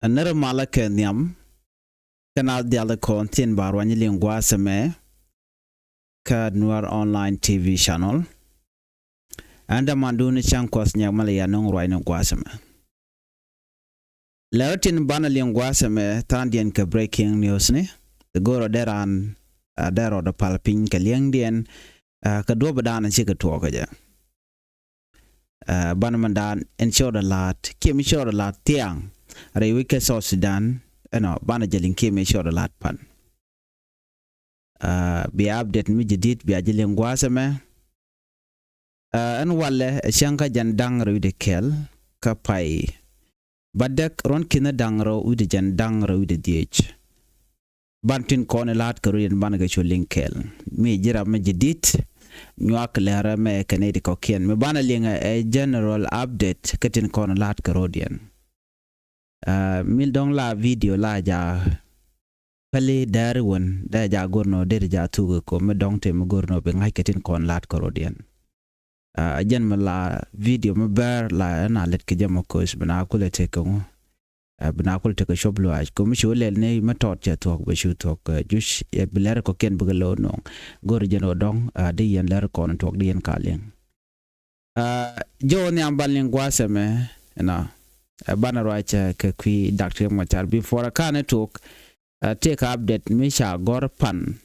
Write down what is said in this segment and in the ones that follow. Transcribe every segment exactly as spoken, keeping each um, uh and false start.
Ɛ nɛr malä kɛ nhiam kä naath diaal kɔn tin ba ruany liŋ gua̱a̱th ɛmɛ kä Nuer Online T V channel. Ɛn dämandun Cäŋ Kuɔth Nyɛk Malɛ ya nöŋ ruacni gua̱a̱th ɛmɛ. Lɛr tin banɛ liŋ gua̱a̱th ɛmɛ tha̱a̱ŋdiɛn kɛ breaking news ni. Ti go̱o̱rɔ dee raan, ah, dee rɔɔdɛ pal piny kɛ liɛŋdiɛn, ah, kɛ duɔ̱pdan cikɛ tuɔɔk kɛ jɛ. Ah, banɛ mɛn daan ɛn cɔɔdɛ la̱a̱t kiɛ mi cɔɔdɛ la̱a̱t thia̱a̱ŋ rɛy wec kɛ South Sudan. Ɛnɔ banɛ jɛ liŋ kiɛ mi cɔɔdɛ la̱a̱t pan. Ah, bia update mi jadid bia jɛ liŋ gua̱a̱th ɛmɛ. Ah, ɛn walɛ ɛ cäŋ kä jɛn da̱ŋ rɛw wi̱cdɛ kɛl kä pay. Bädäk ruɔ̱n ki̱n da̱ŋ rɛw wi̱cdɛ jɛn da̱ŋ rɛw wi̱cdɛ dhieec. Ban tin kɔn la̱a̱t kɛ rɔ̱diɛn banɛ kɛ cu liŋ kɛl. Mi ji̱ ram mi jadid nyuak lɛrɛ mɛ kɛ nɛy ti kɔ̱kiɛn mi banɛ liŋ ɛ general update kä tin kɔn la̱a̱t kɛ rɔ̱diɛn. Ah, mi dɔ̱ŋ la video la ja päli dɛɛri wän dee ja go̱r nɔ deri ja thuk kɛ ko̱ mi dɔ̱ŋ te mi go̱r nɔ bi ŋa̱c kɛ tin kɔn la̱a̱t kɛ rɔ̱diɛn. Ah, jɛn mi la video mi bɛr la ɛn a lɛt kɛ jɛ mɔ ko̱c bi na kulɛ tek kɛ ŋu. Ah, bi na kulɛ tek kɛ cuɔp luaac ko̱ mi cu lɛl ni mi tɔt cɛ thuɔ̱k bɛ cu thuɔ̱k, ah, juc, eh, bi lɛr kɔ̱kiɛn bikɛ lo̱w nɔŋ. Go̱r jɛn ɔ dɔ̱ŋ, ah, di yɛn lɛr kɔn tuɔ̱k di yɛn ka liŋ. Ah, jɔw nhiam bal ni gua̱a̱th ɛmɛ, ɛnɔ, ah, banɛ ruac, ah, kɛ kui̱ Doctor Riek Machar. Before a kanɛ tuɔk, ah, tëëkɛ update mi ca gɔ̱r pan,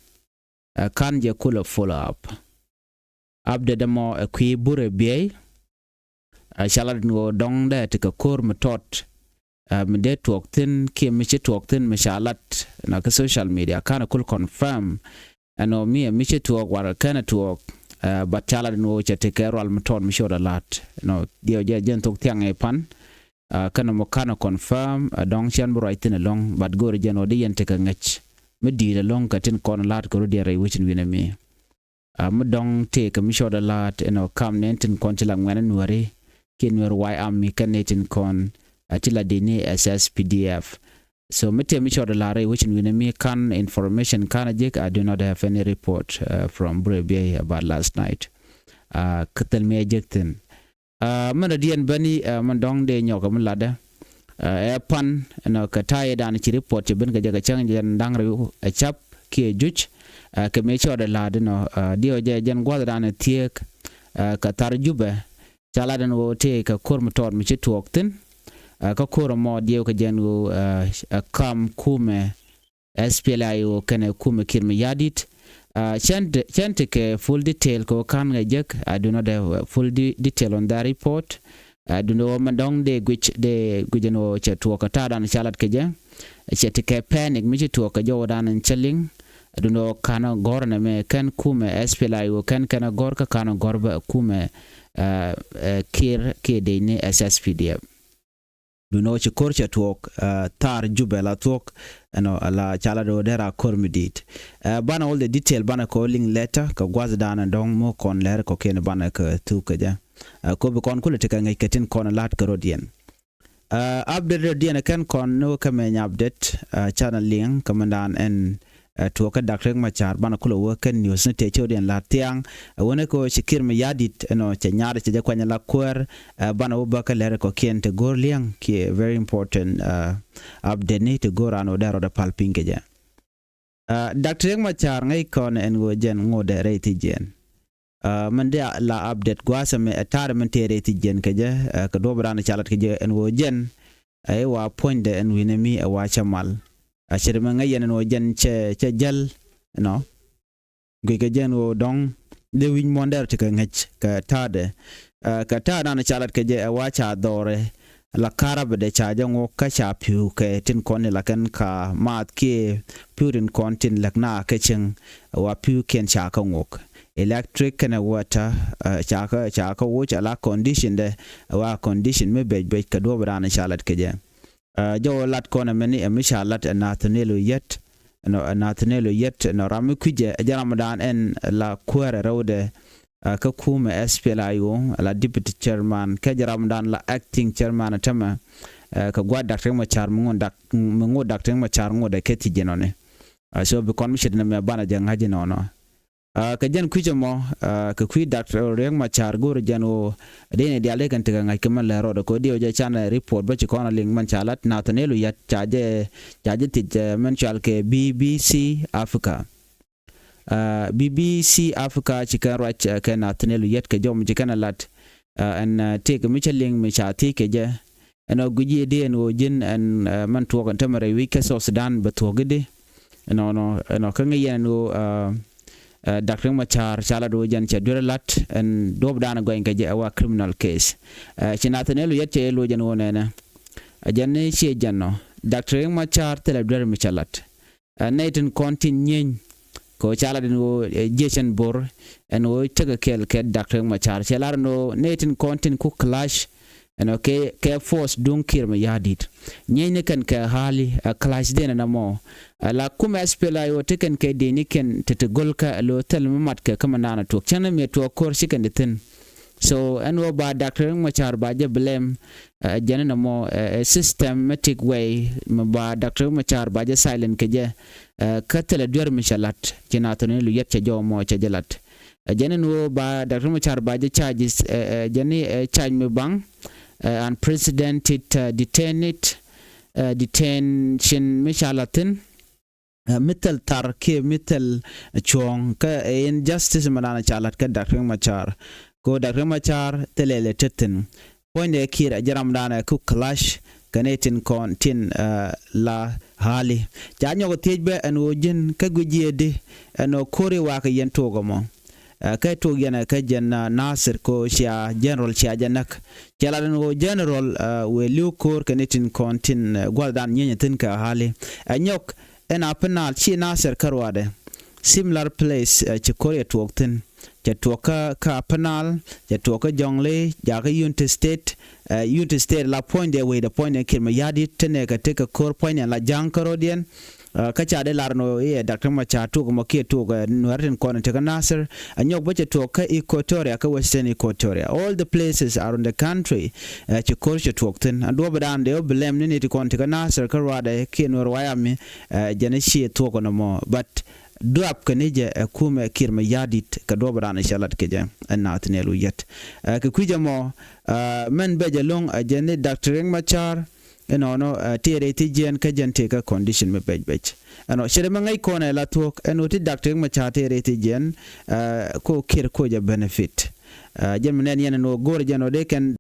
ah, kan jɛ kulɛ follow up. Update ɛmɔ ɛ kui̱ Burɛ Biey. Ah, ca lat ni ɣöö dɔ̱ŋ dee ti kɛ ko̱r mi tɔt, ah, mi dee tuɔɔk thi̱n kiɛ mi ci tuɔɔk thi̱n mi ca lat na kä social media. Kanɛ kul confirm ɛnɔ mi ɛ mi ci tuɔɔk warɛ kɛnɛ tuɔɔk, ah, but ca lat ni ɣöö cɛ ti kɛ rual mi tɔt mi ci ɣöö dee la̱a̱t. Ɛnɔ diɛw jɛ jɛn thok thiaŋ ɛ pan. Ah, kɛnɛ mɔ kanɛ confirm, ah, dɔ̱ŋ cɛn bi ruac thi̱n ɛlɔ̱ŋ, but go̱o̱rɛ jɛn ɣöö di yɛn ti kɛ ŋäc mi di̱i̱t ɛlɔ̱ŋ kɛ tin kɔn la̱a̱t kɛ rɔ̱diɛn rɛy wecin wi̱nɛ mi. Ah, mi dɔ̱ŋ tëëkɛ mi cɔɔdɛ la̱a̱t ɛnɔ kam nɛn tin kɔn ti la ŋuɛ̈ni Nuääri kiɛ Nuer White Army kɛn nɛy tin kɔn, ah, ti la di̱t ni S S P D F. So mi tëë mi cɔɔdɛ la̱a̱t rɛy wecin wi̱nɛ mi kan information kan a jek, I do not have any report, ah, from Burɛ Biey about last night. Ah, kä thil mi a jek thi̱n. Ah, mɛn rɔ̱diɛn bäni, ah, mɛn dɔ̱ŋ dee nyɔk mi latdɛ. Ah, ɛ pan ɛnɔ kɛ ta̱yɛ dan ci report ci ben kɛ jɛ kɛ cäŋ jɛn da̱ŋ rɛw ɛ cap kiɛ juc. Ah, kɛ mëë cɔɔdɛ la̱a̱t ɛnɔ, ah, diɛw jɛ jɛn gua̱thdan ɛ thieek, ah, kɛ thar Jubɛ. Ca lat ɛn ɣöö tëë kɛ ko̱r mi tɔɔt mi ci tuɔɔk thi̱n. Ah, kä ko̱r ɛmɔ diɛw kɛ jɛn ɣöö, ah, ɛ kam kumɛ S P L A I O kɛnɛ kumɛ Kiir Mayardit. Ah, cɛn ti, cɛn ti kɛ full detail kɛ wä kan ŋɛ jek. I do not have, uh, full de-, detail on that report. Ah, duundɛ wä mɛ dɔ̱ŋ dee guic, dee guic ɛn wä cɛ tuɔɔk kɛ ta̱a̱ dan ca lat kɛ jɛ. Cɛ ti kɛ panic mi ci tuɔɔk kɛ jɔwä dan ɛn cɛ liŋ. Duundɛ wä kanɛ gɔ̱r ɛn ɛmɛ kɛn kumɛ S P L A I O kɛn kɛnɛ gɔ̱r kä kanɛ gɔ̱r bä kumɛ, ah, eh, Kiir kiɛ dee ni S S P D F. Duundɛ wä ci ko̱r cɛ tuɔɔk, ah, ta̱a̱r Jubɛ la tuɔɔk, ɛnɔ, la ca lat wä dee ra ko̱r mi di̱i̱t. Ah, banɛ all the detail banɛ kɛ wä liŋ later kɛ gua̱thdan ɛ dɔ̱ŋ mi kɔn lɛr kɔ̱kiɛn banɛ kɛ thuk kɛ jɛ. Ah, ko̱ bi kɔn kulɛ ti kɛ ŋäc kɛ tin kɔn la̱a̱t kɛ rɔ̱diɛn. Ah, update rɔ̱diɛn kɛn kɔn ni wä kɛ mɛny update, ah, canɛ liŋ kɛ mɛndan ɛn, ah, tuɔɔk kä Doctor Riek Machar banɛ kulɛ wä kɛn news ni tëë cɔɔdiɛn la̱a̱t thia̱a̱ŋ. Ah, wänɛ kɛ wä ci Kiir Mayardit ɛnɔ cɛ nyaar cɛ jɛ kuany la kuäär, ah, banɛ wä bä kä lɛr kɔ̱kiɛn ti go̱r liɛŋ kiɛ very important, ah, update ni ti go̱r an wä dee rɔɔdɛ pal piny kɛ jɛ. Ah, Doctor Riek Machar ŋäc kɔn ɛn ɣöö jɛn ŋotdɛ rɛy thi̱c jiɛn. Ah, mɛn dee la update gua̱a̱th ɛmɛ ɛ ta̱a̱r mɛn tëë rɛy thi̱c jiɛn kɛ jɛ, ah, kɛ duɔ̱ɔ̱p raan ca lat kɛ jɛ ɛn ɣöö jɛn, ah, ɛ wa puɔ̱nydɛ ɛn wi̱nɛ mi ɛ wa cɛ mal. Ah, ce̱t mɛ ŋäc yɛn ɛn ɣöö jɛn cɛ, cɛ jäl, you know. Guic kɛ jɛn ɣöö dɔ̱ŋ dee wi̱c muɔ̱n dɛr ti kɛ ŋäc kɛ ta̱a̱dɛ. Ah, kɛ ta̱a̱dan ca lat kɛ jɛ ɛ wa ca dhɔrɛ la ka̱rabädɛ ca jɛ ŋok kä ca pi̱w kɛ tin kɔn ni la kɛn ka maath kiɛ pi̱w tin kɔn tin lɛk na kɛ cieŋ ɛ wa pi̱w kiɛn ca kä ŋok. Electric kɛnɛ water, ah, ca kä, ca kä woc ala condition dɛ ɛ wa condition mi bec bec kɛ duɔ̱ɔ̱p raan ca lat kɛ jɛ. Ah, jɔwä lat kɔn ɛmɛni ɛ mi ca lat ɛ Nathaniel Oyet. Ɛnɔ, ɛ Nathaniel Oyet ɛnɔ ram mi kui̱cɛ ɛ jɛ ramdan ɛn la kuäärɛ rɛwdɛ, ah, kä kumɛ S P L A I O la deputy chairman kɛ jɛ ramdan la acting chairman ɛ tämɛ, ah, kɛ gua̱a̱th Doctor Riek Machar mi ŋot Dak-, mi ŋot Doctor Riek Machar ŋotdɛ kɛ thi̱c ɛnɔni. Ah, so bi kɔn mi ce̱t nɛmɛ banɛ jɛ ŋa̱c ɛnɔnɔ. Kɛ jɛn kui̱c ɛmɔ kɛ kui̱ Doctor Riek Machar go̱o̱rɛ jɛn ɣöö dee ni diaal dee kɛn tekɛ ŋa̱c kɛ mɛn lɛ rɔɔdɛ kɛ ɣöö diɛ wä jɛ canɛ report bä ci kɔn a liŋ mɛn ca lat Nathaniel Oyet ca jɛ ca jɛ thiec mɛn cual kɛ B B C Africa. B B C Africa ci kɛn ruac kɛ Nathaniel Oyet kɛ jɔm ci kɛn a lat ɛn tëëk mi cä liŋ mi ca thiec kɛ jɛ. Ɛn ɔ guic i̱ di ɛn ɣöö ji̱n ɛn mɛn tuɔɔk ɛn tämɛ rɛy wi̱c kä South Sudan bɛ thuɔ̱k i̱di. Ɛnɔnɔ ɛnɔ kä ŋäc yɛn ɛn ɣöö Doctor Riek Machar ca lat ɣöö jɛn cɛ duer lat ɛn duɔ̱ɔ̱pdan gɔny kɛ jɛ ɛ wa criminal case. Ci Nathaniel Oyet cɛ yɛ loc ɛn ɣöö nɛnɛ ɛ jɛn ni ciɛ jɛn nɔ Doctor Riek Machar thilɛ duer mi cɛ lat. Nɛy tin kɔn tin nyieny kɛ ɣöö ca lat ɛn ɣöö jiecɛn bo̱r ɛn ɣöö tekɛ kɛɛl kɛ Doctor Riek Machar cɛ lar ɛn ɣöö nɛy tin kɔn tin ku clash ɛn ɣöö kɛ kɛ force duŋ Kiir Mayardit. Nyieny ni kɛn kɛ hali ɛ clash den ɛn ɛmɔ. Ɛ la kumɛ S P L A I O te kɛn kɛ dee ni kɛn te te go̱l kä ɛ lo̱ thil mi mat kɛ kä mi naan ɛ tuɔk cäŋ ni mi ɛ tuɔk ko̱r ci kɛn di thi̱n. So ɛn ɣöö ba Doctor Riek Machar ba jɛ blame ɛ jɛn ɛn ɛmɔ ɛ systematic way mi ba Doctor Riek Machar ba jɛ silent kɛ jɛ. Kä thilɛ duer mi cɛ lat ci Nathaniel Oyet cɛ jɔw mɔ cɛ jɛ lat. Ɛ jɛn ɛn ɣöö ba Doctor Riek Machar ba jɛ charges ɛ jɛn ni ɛ charge mi baŋ ɛ unprecedented ɛ detained ɛ detention mi ca lat thi̱n. Ɛ mi thil thar kiɛ mi thil cuɔ̱ɔ̱ŋ kä ɛ injustice mi dan ca lat kä Doctor Riek Machar. Ko Doctor Riek Machar thilɛ lɛ tet thi̱n. Puɔ̱nydɛ Kiir ɛ jɛ ramdan ɛ ku clash kɛ ni tin kɔn tin la hali. Ca nyɔk thiec bɛ ɛn ɣöö ji̱n kä guic jiɛ di ɛn ɣöö ko̱ri wakɛ yɛn tuɔk ɛmɔ. Kä tuɔk yɛn ɛ kä jɛn Nasir ko cia general cia jɛ näk. Cia lat ɛn ɣöö general wëë li̱w ko̱r kɛ ni tin kɔn tin gua̱thdan nyieny ɛ thi̱n kɛ hali. Ɛ nyɔk ɛn a Upper Nile ci Nasir kä ruaadɛ. Similar place ci ko̱r yɛ tuɔk thi̱n. Cɛ tuɔk kä kä Upper Nile, cɛ tuɔk kä Jonglei, jakä Unity State. Unity State la puɔ̱nydɛ wecdɛ puɔ̱nydɛ Kiir Mayardit te nɛɛkɛ tekɛ ko̱r puɔ̱nydɛ la ja̱ŋ kä ro̱diɛn. Kä ca dee lar ni ɣöö iɛ Doctor Machar tuɔk mɔ kiɛ tuɔk nuɛr tin kɔn in tekä Nasir. A nyɔk bä cɛ tuɔk kä Equatoria kä Western Equatoria. All the places around the country ci ko̱r cɛ tuɔk thi̱n. A duɔ̱ɔ̱p dan dee wä bi lɛm ni ni ti kɔn tekä Nasir kä ruaadɛ kiɛ nuɛr wayami. Jɛn i̱ ci thuɔk nɔmɔ but duap kɛ ni jɛ ɛ kumɛ Kiir Mayardit kɛ duɔ̱ɔ̱p dan cɛ lat kɛ jɛ ɛ Nathaniel Oyet. Kɛ kui̱c ɛmɔ mɛn bɛ jɛ lo̱ŋ ɛ jɛn ni Doctor Riek Machar. Ɛnɔnɔ tëë rɛy thiec jiɛn kä jɛn tëë kä condition mi bɛc bɛc. Ɛnɔ cɛ dɛ mi ŋäc kɔn ɛ la thuɔ̱k ɛn ɣöö ti Doctor Riek Machar tëë rɛy thiec jiɛn ko Kiir ko jɛ benefit. Jɛn mi nɛn yɛn ɛn ɣöö go̱o̱rɛ jɛn ɣöö dee kɛn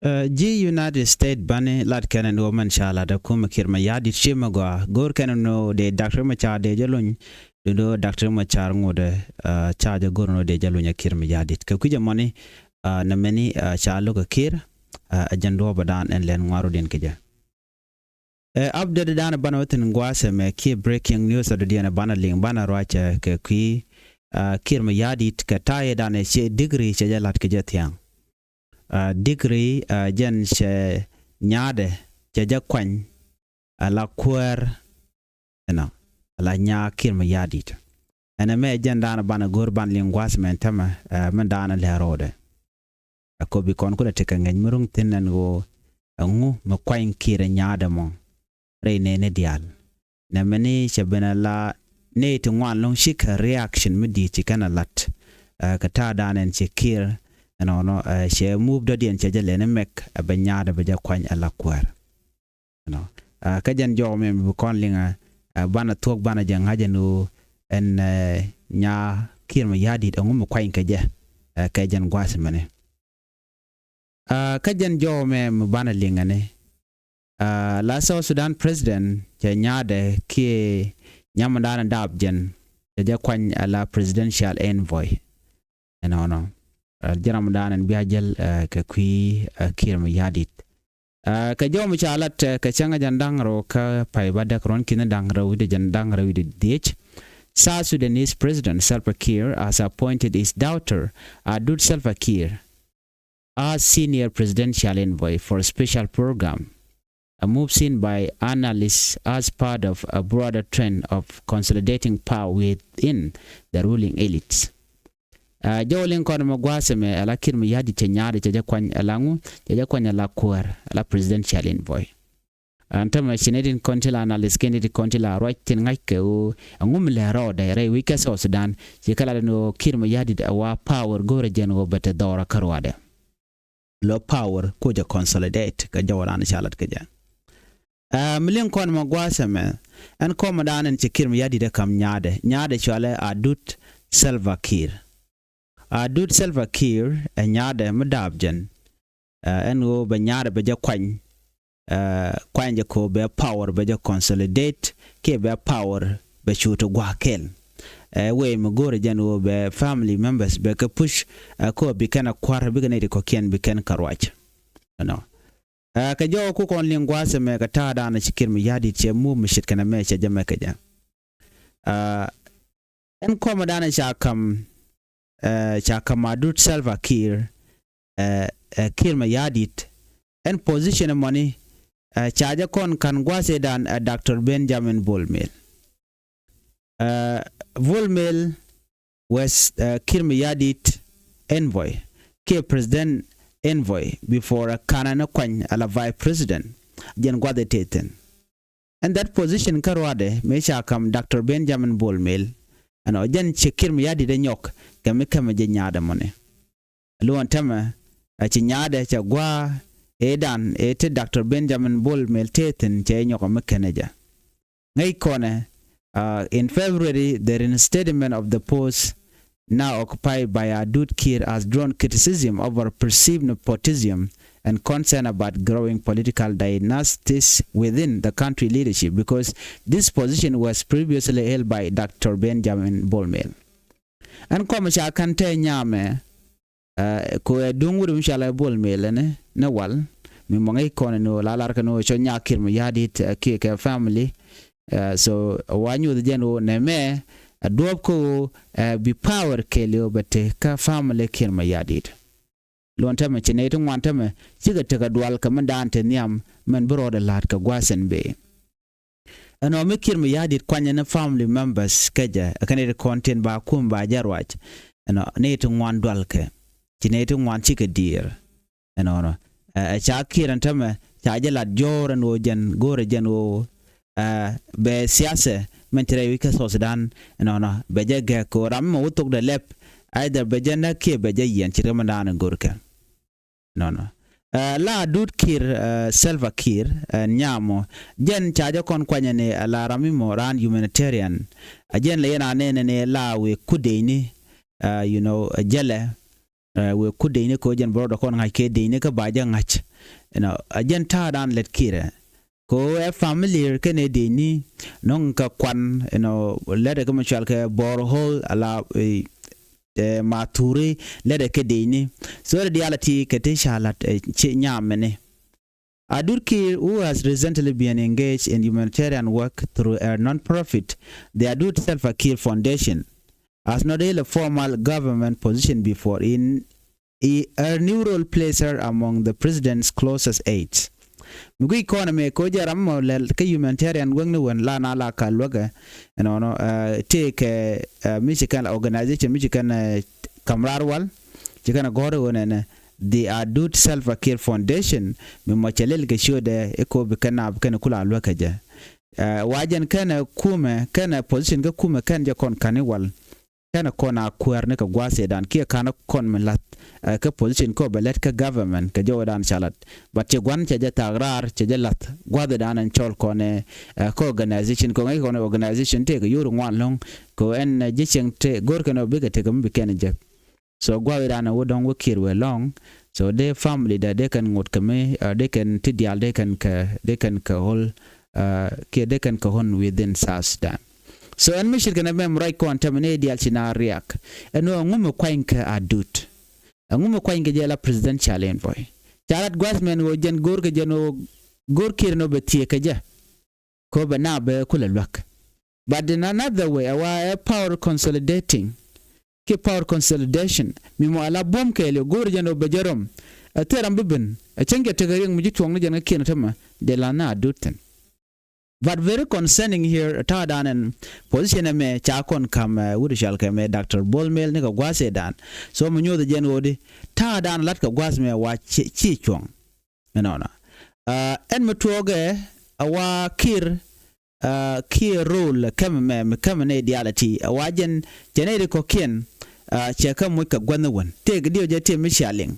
ji̱ United States bani lat kɛn ɛn ɣöö mɛn ca lat ɛ kumɛ Kiir Mayardit ciemɛ gɔaa go̱o̱r kɛn ɛn ɣöö dee Doctor Riek Machar dee jɛ luny. Dundo Doctor Riek Machar ŋotdɛ ca jɛ go̱o̱r ɛn ɣöö dee jɛ luny ɛ Kiir Mayardit kɛ kui̱c ɛmɔni. Nɛ mɛni ca lo̱k ɛ Kiir ɛ jɛn duɔ̱ɔ̱p ɛ daan ɛn lɛn ŋuarudiɛn kɛ jɛ. Ɛ update dan banɛ wä thi̱n gua̱a̱th ɛmɛ kiɛ breaking news ɛ dɔ̱diɛn ɛ banɛ liŋ banɛ ruacɛ kɛ kui̱ Kiir Mayardit kɛ ta̱yɛ dan ɛ ciɛ degree cɛ jɛ la̱t kɛ jɛ thia̱a̱ŋ. Degree jɛn cɛ nyaadɛ cɛ jɛ kuany ala kuäär. Ɛnɔ ala nyaa Kiir Mayardit. Ɛn ɛmɛ jɛn dan banɛ go̱o̱r banɛ liŋ gua̱a̱th ɛmɛ ɛn tämɛ min dan ɛ lɛr ro̱o̱dɛ. Ɛ kopi kɔn kulɛ tekɛ ŋäc mi ruŋ thi̱n ɛn ɣöö ɛŋu mi kuany Kiir ɛ nyaadɛ mɔ rɛy nɛɛni diaal. Nɛmɛni cɛ ben ala nɛy ti ŋuan lo̱ŋ cikɛ reaction mi di̱i̱t ci kɛn a la̱t. Kɛ ta̱a̱ da̱a̱n ɛn ci Kiir ɛnɔnɔ cɛ move dɔ̱diɛn cɛ jɛ lɛni mɛk ɛ bɛ nyaadɛ bɛ jɛ kuany ala kuäär. Kä jɛn jɔw mɛ mi bi kɔn liŋɛ banɛ thuɔ̱k banɛ jɛ ŋa̱c ɛn ɣöö ɛn nyaa Kiir Mayardit ɛŋu mi kuany kɛ jɛ. Kɛ jɛn gua̱a̱th mɛni. Kä jɛn jɔw mɛ mi banɛ liŋɛ ni la South Sudan president cɛ nyaadɛ kiɛ nyamdan daap jɛn cɛ jɛ kuany ala presidential envoy. Ɛnɔnɔ ji̱ ramdan ɛn bia jäl kɛ kui̱ Kiir Mayardit. Kɛ jɔw mi ca lat kɛ cäŋ jɛn da̱ŋ rɛw kä pay ba däk ruɔ̱n ki̱n da̱ŋ rɛw wi̱cdɛ jɛn da̱ŋ rɛw wi̱cdɛ dhiec. South Sudanese President Salva Kiir has appointed his daughter Adut Salva Kiir as senior presidential envoy for a special program, a move seen by analysts as part of a broader trend of consolidating power within the ruling elites. Jɔw liŋ kɔn mɛ gua̱a̱th ɛmɛ ala Kiir Mayardit cɛ nyaadɛ cɛ jɛ kuany ala ŋu cɛ jɛ kuany ala kuäär ala presidential envoy. Ɛn tämɛ ci nɛy tin kɔn ti la analysis kɛn ti kɔn ti la ruac tin ŋa̱ckɛ ɣöö ɛŋu mi lɛ rɔɔdɛ rɛy wi̱c kä South Sudan. Ci kɛ lat ɛn ɣöö Kiir Mayardit ɛ wa power go̱o̱rɛ jɛn ɣöö bɛ te dhɔrɛ kä ruaadɛ. Lɔ power ku jɛ consolidate kɛ jɔwdan ca lat kɛ jɛ. Ɛ mi liŋ kɔn mɛ gua̱a̱th ɛmɛ ɛn kɔmɛ dan ɛn ci Kiir Mayardit ɛ ka̱m nyaadɛ, nyaadɛ cualɛ Adut Salva Kiir. Adut Salva Kiir ɛ nyaadɛ mi daap jɛn. Ɛ ɛn ɣöö bɛ nyaadɛ bɛ jɛ kuany. Ɛ kuany jɛ ko bɛ power bɛ jɛ consolidate kiɛ bɛ power bɛ cu ti gua̱a̱k kɛl. Ɛ wee mi go̱o̱rɛ jɛn ɣöö bɛ family members bɛ kɛ push ɛ ko bi kɛn ɛ kua̱r bikɛ nɛy ti kɔ̱kiɛn bi kɛn kɛ ruac. Ɛnɔ. Ɛ kɛ jɔw ku kɔn liŋ gua̱a̱th ɛmɛ kɛ ta̱a̱ da̱a̱n ci Kiir Mayardit cɛ move mi ce̱tkɛ nɛmɛ cɛ jɛ mɛ kɛ jɛ. Ɛ ɛn kɔmɛ da̱a̱n ca ka̱m ɛ ca ka̱m Adut Salva Kiir ɛ ɛ Kiir Mayardit. Ɛn position ɛmɔni ɛ ca jɛ kɔn ka̱n gua̱a̱th ëëdan ɛ Doctor Benjamin Bol Mel. Ɛ Bol Mel was ɛ Kiir Mayardit envoy kiɛ president envoy before ɛ ka̱n ɛn ɛ kuany ala vice president. Jɛn gua̱th ɛ tëë thi̱n. Ɛn that position kä ruaadɛ mëë ca ka̱m Doctor Benjamin Bol Mel. Ɛnɔ jɛn ci Kiir Mayardit ɛ nyɔk kɛ mi kämɛ jɛ nyaadɛ mɔni. Luɔn tämɛ ɛ ci nyaadɛ cɛ gua̱a̱ ëëdan ëë ti Doctor Benjamin Bol Mel tëë thi̱n cɛ nyɔk ɛ mi kɛnɛ jɛ. Ŋäc kɔnɛ, uh, in February the reinstatement of the post now occupied by Adut Kiir has drawn criticism over perceived nepotism and concern about growing political dynasties within the country leadership because this position was previously held by Doctor Benjamin Bol Mel. Ɛn kɔmɛ ca ka̱n tɛɛ nyamɛ ɛ ko ɛ duŋ wut mi cɔalɛ Bol Mel ɛn ni wal mi mɔŋ i̱ kɔn ni ɣöö la lar kɛ ni ɣöö cɔ nyaa Kiir Mayardit ɛ kiɛ kɛ family. Ɛ so wa nyuuth jɛn ɣöö nɛmɛ ɛ duɔ̱ɔ̱p kä ɣöö ɛ bi power kɛɛliw bɛ te kä family Kiir Mayardit. Luɔn tämɛ ci nɛy ti ŋuan tämɛ cikɛ tekɛ dual kɛ min daan te nhiam min bi rɔɔdɛ la̱a̱t kɛ gua̱a̱th ɛn bëë. Ɛn ɣöö mi Kiir Mayardit kuanyɛ ni family members kä jɛ ɛ kɛn iti kɔn tin ba kum ba jɛ ruac. Ɛn ɣöö ni ti ŋuan dualkɛ ci ni ti ŋuan cikɛ diɛɛr. Ɛn ɣöö ɛ ca Kiir ɛn tämɛ ca jɛ lat jɔ̱ɔ̱r ɛn ɣöö jɛn go̱o̱rɛ jɛn ɣöö ɛ bɛ siasɛ min ti rɛy wi̱c kä South Sudan. Ɛn ɣöö bɛ jɛ gɛk kɛ ɣöö ram mi mɛ wä thok dɛ lɛp either bɛ jɛ näk kiɛ bɛ jɛ yiɛn ci ri mi daan ɛn go̱o̱rkɛ. Nɔnɔ. Ɛ la Adut Kiir ɛ Salva Kiir ɛ nyamɔ jɛn ca jɛ kɔn kuanyɛ ni ɛ la ram mi mɔ raan humanitarian. Ɛ jɛn lɛ yɛn a nɛnɛ ni la wëë kut dec ni ɛ you know ɛ jɛlɛ ɛ wëë kut dec ni kɛ ɣöö jɛn bɛ rɔɔdɛ kɔn ŋa̱c kɛ dec ni kä ba jɛ ŋa̱c. You know ɛ jɛn ta̱a̱ daan lɛt Kiir ɛ kɛ ɣöö ɛ familiar kɛnɛ dec ni nɔŋ kɛ kuan you know lɛt ɛ kä mi cual kɛ borehole ala ɛ ɛ ma thuri lɛt ɛ kɛ dec ni. So the reality kɛ ti ca lat ɛ ci nyam mini. Adut Kiir, who has recently been engaged in humanitarian work through a non-profit, the Adut Salva Kiir Foundation, has not held a formal government position before. In i, her new role places her among the president's closest aides. Mi guic kɔn ɛmɛ kɛ ɣöö jɛ ram mɔ lɛl kä humanitarian work ni wen la na la ka luäkɛ. Ɛnɔnɔ tëëkɛ mi ci kɛn organization mi ci kɛn ka̱m raar wal ci kɛn gɔ̱r ɣöö nɛnɛ the Adut Salva Kiir Foundation mi mɔ cɛ lɛl kɛ ciötdɛ i̱ kɛ ɣöö bi kɛn naap kɛn ku la luäkɛ jɛ. Wa jɛn kɛnɛ kumɛ kɛnɛ position kä kumɛ kɛn jɛ kɔn ka̱n i̱ wal. Kɛnɛ kɔn a kuäär ni kɛ gua̱a̱th ëëdan kiɛ ka̱n kɔn mi la̱th ɛ kä position kä bɛ lät kä government kɛ jɔwdan ca la̱t. But ci gua̱n cɛ jɛ thaak raar cɛ jɛ la̱th gua̱a̱th ëëdan ɛn cɔl kɔn ɛ kä organization kɛ ŋäc kɔn organization tëëkɛ yo̱o̱r ŋuan lɔ̱ŋ kɛ ɛn ji̱ cieŋ tëë go̱o̱r kɛn ɔ bikɛ tëëkɛ mi bi kɛn jek. So gua̱a̱th ëëdan ɛ wä dɔ̱ŋ wä Kiir wëë lɔ̱ŋ. So dee family da dee kɛn ŋot kɛ mi dee kɛn ti diaal dee kɛn kɛ dee kɛn kɛ hold kiɛ dee kɛn kɛ hold within South Sudan. So ɛn mi ce̱tkɛ nɛ mɛm ruac kɔn tɛmɛ ni diaal ci na riak. Ɛn ɣöö ɛŋu mi kuany kɛ Adut? Ɛŋu mi kuany kɛ jɛ la presidential envoy? Ca lat gua̱th mɛn ɣöö jɛn go̱o̱r kɛ jɛn ɣöö go̱o̱r Kiir ɛn ɣöö bɛ thieek kɛ jɛ. Kɛ ɣöö bɛ na bɛ kulɛ luäk. But in another way ɛ wa ɛ power consolidating kiɛ power consolidation mi mɔ ala buɔ̱m kɛɛliw go̱o̱r jɛn ɣöö bɛ jɛ röm. Ɛ thil ram bi ben ɛ cäŋ jɛ tekɛ riɛk mi ji̱ tuɔɔk ni jɛn kä Kiir ɛn tämɛ dee la na Adut thi̱n. But very concerning here ta̱a̱ da̱a̱n ɛn position ɛmɛ ca kɔn ka̱m ɛ wut cɔal kɛ mɛ Doctor Bol Mel ni kɛ gua̱a̱th ëëdan. So mi nyoth ɛ jɛn ɣöödi ta̱a̱ da̱a̱n la̱t kɛ gua̱a̱th mɛ wa ci cuɔ̱ŋ. Ɛnɔnɔ ɛn mi tuɔɔkɛ a wa Kiir, a, Kiir rol kɛmɛ mɛ, mi kɛmɛ nɛy diaal a ti, a wa jɛn cɛ nɛy ti kɔ̱kiɛn, a, cɛ kɛ moc kɛ gua̱nh wän. Tëëkɛ diɛw jɛ tëë mi cia liŋ.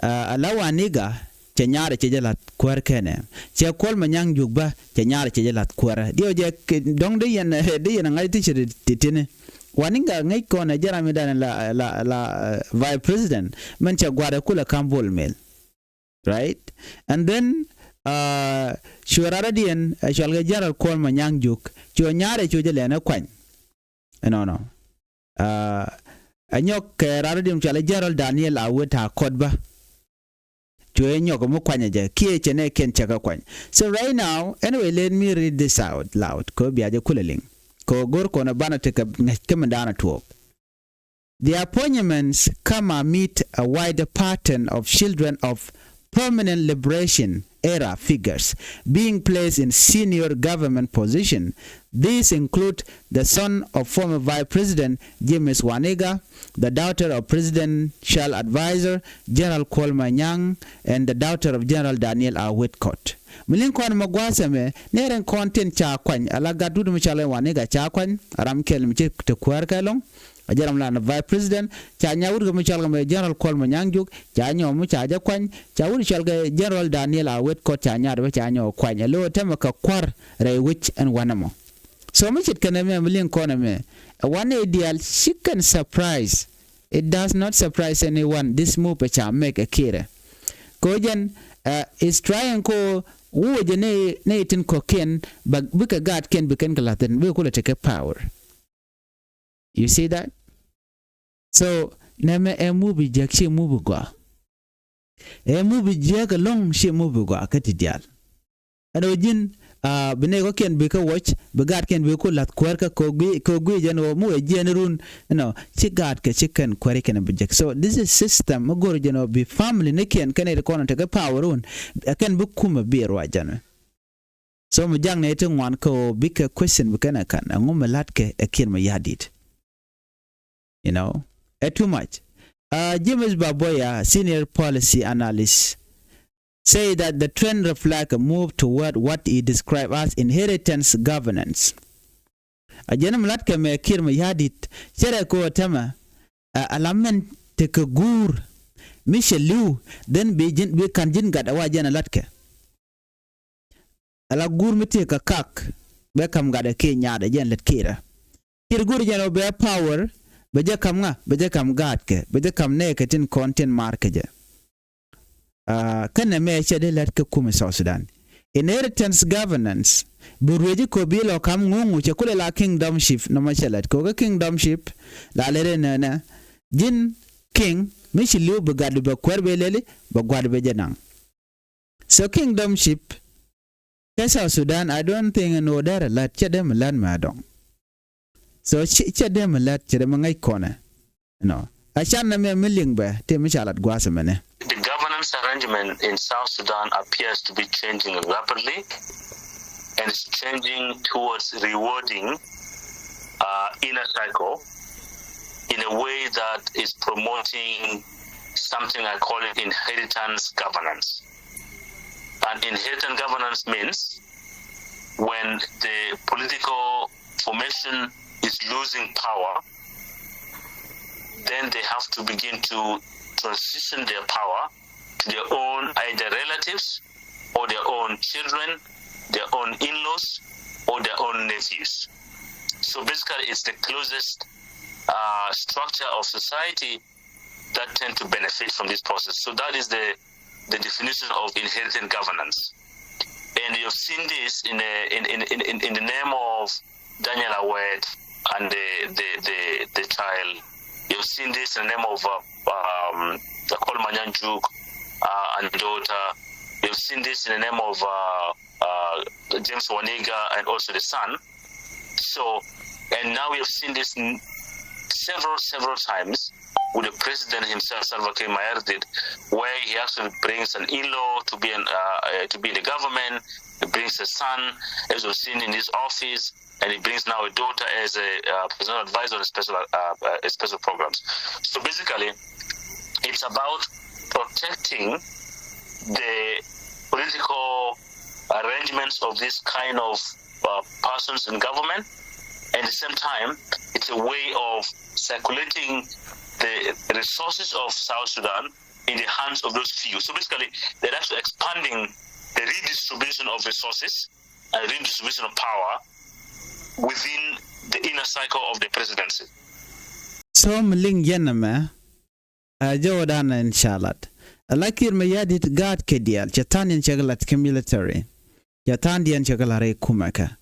A, a la Waniga cɛ nyaarɛ cɛ jɛ la̱th kuäär kɛnɛ. Cɛ Kuɔl Manyaŋ Juuk bä cɛ nyaarɛ cɛ jɛ la̱th kuäärä. Diɛw jɛ kɛ, dɔ̱ŋ di yɛn, di yɛn a ŋa̱c ti cɛ ti, ti tini. Waniga ŋäc kɔn ɛ jɛ ram mi danɛ la, la, la, eh, vice president. Mɛn cɛ gua̱rɛ kulɛ ka̱m Bol Mel. Right? And then, uh, cuɛ rarä diɛn, eh, cual kɛ General Kuɔl Manyaŋ Juuk. Cuɛ nyaarɛ cuɛ jɛ lɛn ɛ kuany. Ɛnɔnɔ. Uh, ɛ nyɔk kɛ rarä diɛn cual kɛ General Daniel Awet a kɔt bä. Cuɛ nyɔk mi kuanyɛ jɛ kiɛ cɛ nɛ kiɛn cɛ kɛ kuany. So right now, anyway, let me read this out loud. Kɛ bia jɛ kulɛ liŋ. Kɛ go̱r kɔn banɛ tekɛ ŋäc kä mi daanɛ tuɔɔk. The appointments come amid a wider pattern of children of permanent liberation era figures being placed in senior government position. These include the son of former Vice President James Waniga, the daughter of presidential advisor General Kuol Manyang, and the daughter of General Daniel Awet Kot. Mi liŋ kɔn mɛ gua̱a̱th ɛmɛ, nɛɛrɛn kɔn tin ca kuany, ala gat dut mi ca lɛ Waniga ca kuany, ram kɛl mi ci te kuäär kɛ lɔŋ. A jɛ ram la ni vice president, ca nya wut kɛ mi cɔal kɛ mɛ General Kuol Manyang Juuk, ca nyɔ mi ca jɛ kuany, ca wut cɔal kɛ General Daniel Awet Kot ca nyaat bä ca nyɔ kuany. Ɛ lo̱o̱ tɛmɛ kɛ kua̱r rɛy wec ɛn wanɛ mɔ. So mi ce̱tkɛ nɛmɛ mi liŋ kɔn ɛmɛ, ɛ wanɛ diaal ci kɛn surprise. It does not surprise anyone, this move ɛ ca make ɛ Kiir ɛ. Kɛ ɣöö jɛn, ɛ, is trying kɛ ɣöö wä jɛ nɛy, nɛy tin kɔ̱kiɛn, bä, bikɛ gaatkiɛn bi kɛn kɛ la̱thi̱n, bikɛ kulɛ tekɛ power. You see that? So nɛmɛ ɛ mubi jiäk, ci mubi gɔaa. Ɛ mubi jiäk ɛlɔ̱ŋ, ci mubi gɔaa kä ti diaal. Ɛn ɣöö ji̱n, ah, bi nɛy kɔ̱kiɛn bi kä watch, bi gaatkiɛn bi ku la̱th kuäärkä kɛ ɣöö guic, kɛ ɣöö guic ɛn ɣöö mi wee jiɛn run, you know, ci gaatkɛ ci kɛn kuääri kɛn bi jek. So this is system mi go̱r jɛn ɣöö bi family nikiɛn kɛn nɛy ti kɔn tekɛ power run, ɛ kɛn bi kumɛ bi ruac jɛn. So mi jak nɛy ti ŋuan kɛ ɣöö bikɛ question bi kɛn ɛ ka̱n, ɛŋu mi la̱tkɛ ɛ Kiir Mayardit? You know, ɛ too much. Uh, James Baboya, senior policy analyst, say that the trend reflect a move toward what he described as inheritance governance. A jɛn mi la̱tkɛ mɛ Kiir Mayardit, cɛ rɛ kɛ ɣöö tɛmɛ, uh, a la mɛn tekɛ guur mi cɛ li̱w, then bi ji̱n, bi ka̱n ji̱n gat ɛ wa jɛn a la̱tkɛ. Ala guur mi tëë kɛ kak, bɛ ka̱m gatdɛ kiɛ nyaadɛ jɛn lät Kiir ɛ. Kiir guur jɛn ɔ bɛ power, bɛ jɛ ka̱m ŋa, bɛ jɛ ka̱m gaatkɛ, bɛ jɛ ka̱m nɛɛkɛ tin kɔn tin maarkɛ jɛ. Ah, kɛnɛ mɛ cɛ dee lät kɛ kumɛ South Sudan. Inheritance governance, bi ruëëci kɔ bi lɔ ka̱m ŋuŋu cɛ kulɛ la kingdomship, nɔmɔ cɛ lät kɔ kɛ kingdomship, la lät ɛnɛnɛ. Ji̱n king, mi ci li̱w bi gatdu bɛ kuɛr bɛ lɛli, bɛ gua̱d bɛ jɛ naŋ. So kingdomship kä South Sudan, I don't think ɛn ɣöö derɛ la̱t, cɛ dee mi la̱t mɛ a dɔŋ. So cɛ, cɛ dee mi la̱t, cɛ dee mi ŋäc kɔnɛ. You know, a can nɛ mɛ mi liŋ bɛ, tëë mi ca lat gua̱a̱th ɛmɛnɛ. The governance arrangement in South Sudan appears to be changing rapidly and is changing towards rewarding, uh, inner cycle in a way that is promoting something I call it inheritance governance. And inheritance governance means when the political formation is losing power, then they have to begin to transition their power to their own either relatives or their own children, their own in-laws, or their own nephews. So basically, it's the closest, uh, structure of society that tend to benefit from this process. So that is the, the definition of inherited governance. And you've seen this in the, in, in, in, in the name of Daniel Awet and the, the, the, the child. You've seen this in the name of, uh, um, Kuol Manyang Juuk, uh, and daughter. You've seen this in the name of, uh, uh, James Waniga and also the son. So, and now we have seen this n-, several, several times with the president himself, Salva Kiir Mayardit, where he actually brings an in-law to be an, uh, uh, to be in the government. He brings a son, as we've seen in his office, and he brings now a daughter as a, uh, personal advisor on special, uh, uh, special programs. So basically, it's about protecting the political, uh, arrangements of this kind of uh, persons in government. And at the same time, it's a way of circulating the resources of South Sudan in the hands of those few. So basically, they're actually expanding the redistribution of resources and redistribution of power within the inner circle of the presidency. So mi liŋ yɛn ɛmɛ, ɛ jɛ wä dan in ca lat. Ɛ la Kiir Mayardit gaat kɛ diaal cɛ than yɛn cɛ kɛ lat kɛ military. Cɛ than diɛn cɛ kɛ lat rɛy kumɛ kɛ.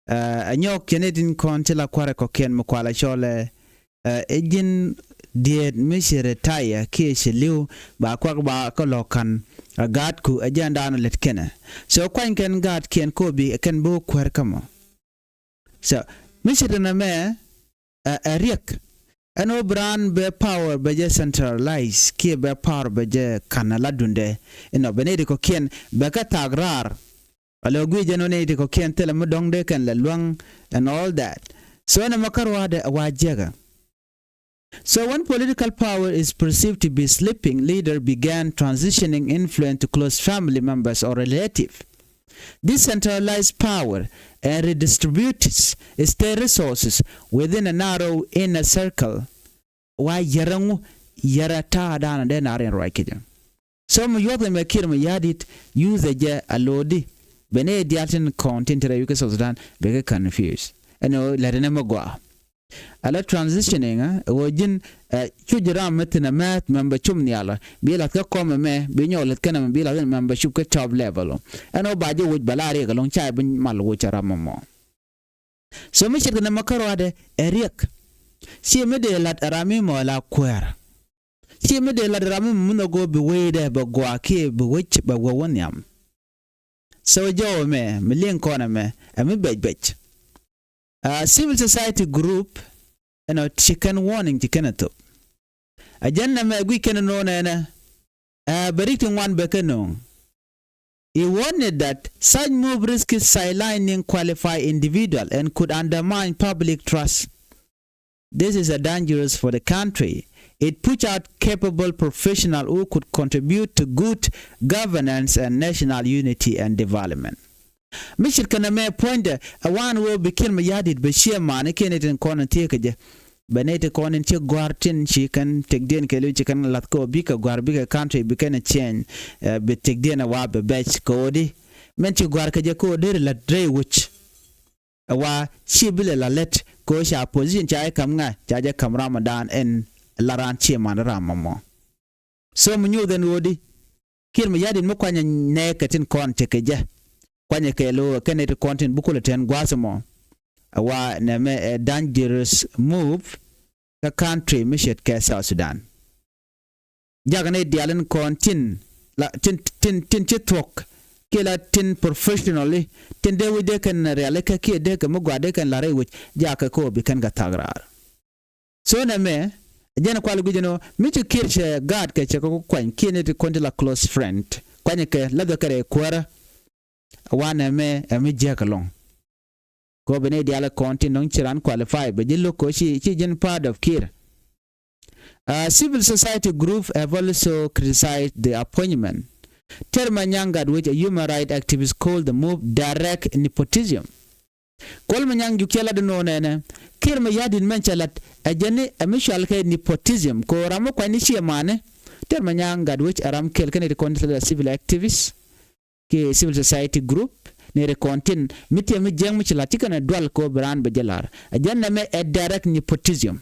Ɛ nyɔk cɛ ni tin kɔn ci la kuarɛ kɔkiɛn mi kualɛ cɔlɛ, ɛ ji̱n diet mi ci retire kiɛ ci li̱w ba kuak ba kä lɔk kan. Ɛ gaatku ɛ jɛn daanɔ lät kɛnɛ. So kuany kɛn gaatkiɛn kobi ɛ kɛn bi wä kuäär kä mɔ. So mi ci rinɛ mɛ ɛ ɛ riɛk. Ɛn wä bi raan bɛ power bɛ jɛ centralize kiɛ bɛ power bɛ jɛ kan a la dundɛ. Inɔ bɛ nɛy ti kɔkiɛn bɛ kä thak raar. Alɛ wä guic jɛn wä nɛy ti kɔkiɛn thilɛ mi dɔ̱ŋ dee kɛn lɛ luäŋ and all that. So ɛn ɛmɛ kä ruaadɛ ɛ wa jiɛkä. So when political power is perceived to be slipping, leader began transitioning influence to close family members or relative. Decentralized power and redistributes state resources within a narrow inner circle. Wa yɛrɛ ŋu yɛrɛ ta̱a̱ da̱a̱n dee na rin ruac kecä. So mi yuɔth ɛmɛ Kiir Mayardit yuth ɛ jɛ a lo̱o̱di. Bɛ ni diaal tin kɔn tin te rɛy wi̱i̱ kä South Sudan bɛ kɛ confuse. Ɛn ɣöö lɛt ɛn ɛmɛ gɔaa. Ala transitioning ɛ ɣöö ji̱n ɛ cuc ram mi thi̱n ɛ mɛth mɛmbɛ cum nhial ɔ bi lath kä kɔm ɛmɛ bi nyɔk lath kɛn ɛmɛ bi lath in mɛmbɛ cup kä top level ɔ. Ɛn ɣöö ba ji̱ woc bɛ la riɛk ɛlɔ̱ŋ ca bi mal woc ɛ ram ɛmɔ. So mi ce̱tkɛ nɛmɛ kä ruaadɛ ɛ riɛk. Ciɛ mi dee lat ɛ ram mi mɔ la kuäär. Ciɛ mi dee lat ɛ ram mi mɔ mi nhɔk ɣöö bi wecdɛ bɛ gɔaa kiɛ bi wec bɛ wä wä nhiam. So jɔwä mɛ mi liŋ kɔn ɛmɛ ɛ mi bɛc bɛc. Ɛ civil society group ɛnɔ ci kɛn warning ci kɛn ɛ thop. Ɛ jɛn nɛmɛ guic kɛn ɛ no̱o̱ŋ ɛnɛ. Ɛ bɛ rik ti ŋuan bɛ kɛ no̱o̱ŋ. He warned that such move risks sidelining qualified individual and could undermine public trust. This is a dangerous for the country. It push out capable professional who could contribute to good governance and national unity and development. Mi ce̱tkɛ nɛmɛ puɔ̱nydɛ ɛ wan ɣöö bi Kiir Mayardit bɛ ciɛ mani kiɛ ni tin kɔn in thieekä jɛ. Bɛ nɛy ti kɔn in ci gɔ̱a̱r tin ci kɛn tëkdiɛn kɛ li̱w ci kɛn lath kɛ ɣöö bikɛ gɔ̱a̱r bikɛ country bikɛn ɛ change. Ɛ bi tëkdiɛn ɛ wa bɛ bɛc kɛ ɣöö di mɛn ci gɔ̱a̱r kɛ jɛ kɛ ɣöö deri la̱t rɛy wec. Ɛ wa ci bi lɛ la lät kɛ ɣöö ca position ca jɛ ka̱m ŋa̱ ca jɛ ka̱m ram ɛ daan ɛn la raan ci man ram ɛmɔ. So mi nyuuth ɛn ɣöö di Kiir Mayardit mi kuanyɛ nɛɛkɛ tin kɔn tekɛ jɛ. Kuanyɛ kɛ lo̱o̱ kɛn iti kɔn tin bi kulɛ tɛn gua̱a̱th ɛmɔ. Ɛ wa nɛmɛ ɛ dangerous move kä country mi ce̱tkɛ South Sudan. Jakɛ ni diaal in kɔn tin la tin tin tin ci thuɔ̱k kiɛ la tin professionally tin dee wi̱c dee kɛn rialikä kiɛ dee kɛ mi gua̱a̱th dee kɛn la rɛy wi̱c jakɛ kɛ ɣöö bi kɛn kɛ thak raar. So nɛmɛ jɛn kual gui̱c ɛn ɣöö mi ci Kiir cɛ gaatkɛ cɛ kɛ kuany kiɛ ni ti kɔn ti la close friend kuanyɛ kɛ läthɛ kɛ rɛy kuäärä. Ɛ wa nɛmɛ ɛ mi jiäk ɛlɔ̱ŋ. Kɛ ɣöö bi ni diaal kɔn tin dɔ̱ŋ ci raan qualify bɛ ji̱ lo̱k kɛ ɣöö ci ci ji̱n part of Kiir. Civil society group have also criticized the appointment. Ter Manyang Gatwech, a human rights activist, called the move direct nepotism. Kuɔl Manyang juk cɛ lat inɔ nɛnɛ Kiir Mayardit mɛn cɛ lat ɛ jɛn ni ɛ mi cual kɛ nepotism kɛ ɣöö ram mi kuany ni ciɛ mani. Ter Manyang Gatwech ɛ ram kɛl kɛn iti kɔn civil activist kiɛ civil society group ni ri kɔn tin mi tiɛ mi jiɛŋ mi ci lat ci kɛn ɛ dual kɛ ɣöö bi raan bɛ jɛ lar ɛ jɛn nɛmɛ ɛ direct nepotism.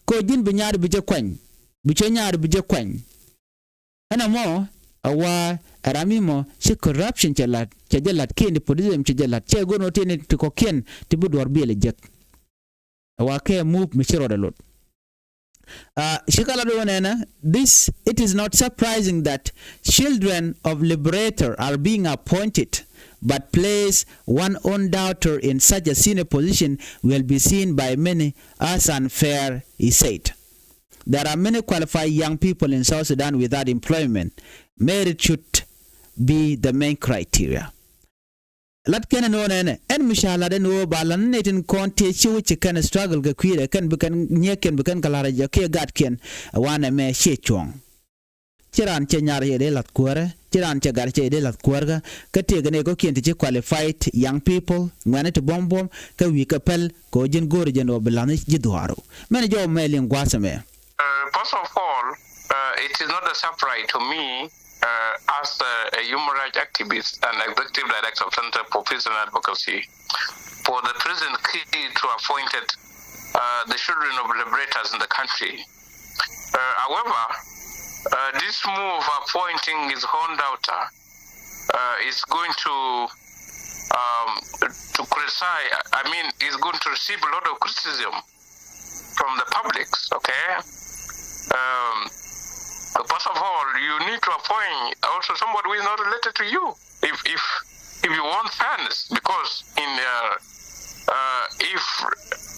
Kɛ ɣöö ji̱n bi nyaar bi jɛ kuany bi cɛ nyaar bi jɛ kuany. Ɛn ɛmɔ ɛ wa ɛ ram mi mɔ ci corruption cɛ lat cɛ jɛ lat kiɛ nepotism cɛ jɛ lat cɛ go̱n ɣöö ti ni ti kɔ̱kiɛn ti bi duɔ̱ɔ̱r biɛl ɛ jek. Ɛ wa kɛ move mi ci rɔɔdɛ lot. Ci kɛ lat ɣöö nɛnɛ this it is not surprising that children of liberator are being appointed, but place one own daughter in such a senior position will be seen by many as unfair, he said. There are many qualified young people in South Sudan without employment. Merit should be the main criteria. Lat kɛn ɛn ɣöö nɛnɛ ɛn mi ca lat ɛn ɣöö ba lat ni tin kɔn tëë ci wi̱c ci kɛn struggle kɛ kui̱dɛ kɛn bi kɛn nyiek kɛn bi kɛn kɛ la̱r ɛ jɛ kiɛ gatkiɛn. Ɛ wanɛ mɛ ciɛ cuɔ̱ɔ̱ŋ. Ci raan cɛ nyar cɛ dee lath kuäärä, ci raan cɛ gat cɛ dee lath kuäärä. Kä tëëkɛ ni kɔ̱kiɛn ti ci qualified young people, ŋuɛ̈ni ti buɔ̱m buɔ̱m, kä wi̱i̱ kɛ päl kɛ ɣöö ji̱n go̱o̱rä jɛn ɣöö bi la̱th ni ji̱ dhuaaru. Mɛn jɔw mɛ liŋ gua̱a̱th ɛmɛ. Uh, first of all, uh, it is not a surprise to me, uh, as a, a human rights activist and executive director of Center for Peace and Advocacy, for the President Kiir to appointed, uh, the children of liberators in the country. Uh, however, uh, this move appointing his own daughter, uh, is going to, um, to criticize. I mean, is going to receive a lot of criticism from the public. Okay. Um, first of all, you need to appoint also somebody who is not related to you. If if if you want fairness, because in uh, uh, if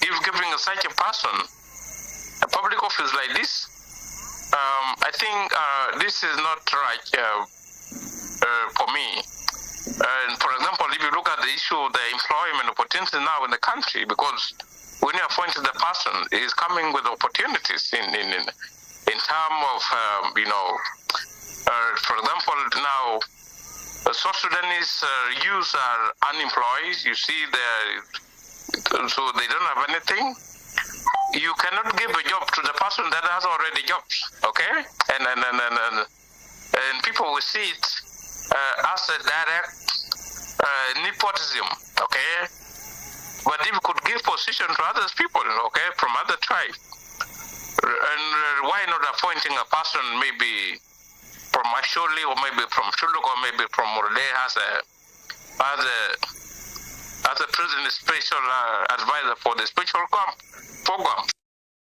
if giving such a person a public office like this, um, I think uh, this is not right, uh, uh, for me. And for example, if you look at the issue of the employment opportunities now in the country, because when you appoint the person, is coming with opportunities in in in, in term of, um, you know, uh, for example, now uh, South Sudanese uh, youth are unemployed. You see, they so they don't have anything. You cannot give a job to the person that has already jobs, okay? And and and and, and, and people will see it uh, as a direct uh, nepotism, okay? But if you could give position to other people, okay, from other tribe, and uh, why not appointing a person maybe from Acholi or maybe from Shuluk or maybe from Murle as a as a as a president special uh, advisor for the special camp program?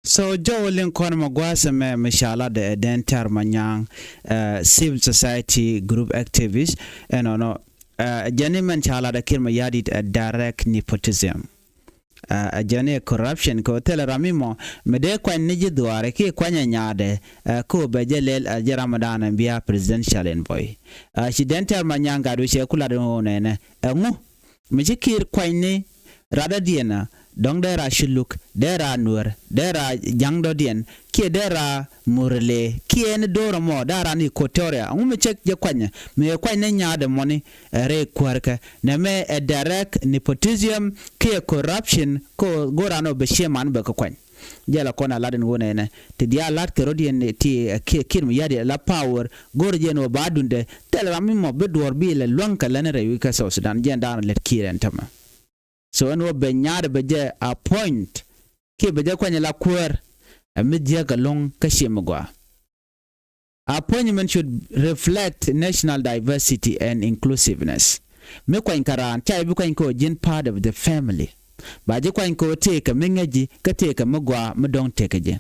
So jɔw liŋ kɔn mɛ gua̱a̱th ɛmɛ mi ca lat ɛ Dɛn Tɛr Manyaŋ, uh, civil society group activist, ɛnɔnɔ, uh, jɛn ni mɛn ca lat ɛ Kiir Mayardit ɛ direct nepotism. Uh, ɛ jɛn ni corruption kɛ ɣöö thilɛ ram mi mɔ mi dee kuany ni ji̱ dhuaar kiɛ kuany ɛ nyaadɛ, uh, kɛ ɣöö bɛ jɛ lɛl ɛ jɛ ram mi da̱a̱n ɛn bia presidential envoy. Uh, ci Dɛn Tɛr Manyaŋ gat wi̱cɛ ku lat ɛn ɣöö nɛnɛ ɛŋu mi ci Kiir kuany ni rat dɔ̱diɛn, dɔ̱ŋ dee raa Shuluk, dee raa Nuäär, dee raa Ja̱ŋ dɔ̱diɛn, kiɛ dee raa Murle, kiɛ ni do̱r ɛmɔ dee raa ni Equatoria. Ɛŋu mi cɛ jɛ kuanyɛ mi ɛ kuany ni nyaadɛ mɔni ɛ rɛy kuäärkɛ? Nɛmɛ ɛ direct nepotism kiɛ corruption, kɛ ɣöö go̱o̱r ran ɔ bɛ chairman bɛ kɛ kuany. Jɛ la kɔn a lat in ɣöö nɛnɛ ti diaal la̱t kɛ rɔ̱diɛn ti, eh, Kiir, Kiir Mayardit la power, go̱r jɛ ɛn ɣöö ba duundɛ thil ram mi mɔ bi duɔ̱ɔ̱r bi lɛ luäŋ kɛ län rɛy wi̱i̱ kä South Sudan, jɛ ɛn da̱a̱n lät Kiir ɛn tämɛ. So ɛn ɣöö bɛ nyaadɛ bɛ jɛ appoint kiɛ bɛ jɛ kuany la kuäär, ɛ mi jiäk ɛlɔ̱ŋ kä ciɛ mi gɔaa. Appointment should reflect national diversity and inclusiveness. Mi kuany kɛ raan ca bi kuany kɛ ɣöö ji̱n part of the family. Ba ji̱ kuany kɛ ɣöö tëëkɛ mi ŋäci kä tëëkɛ mi gɔaa mi dɔ̱ŋ tëëkɛ ji̱.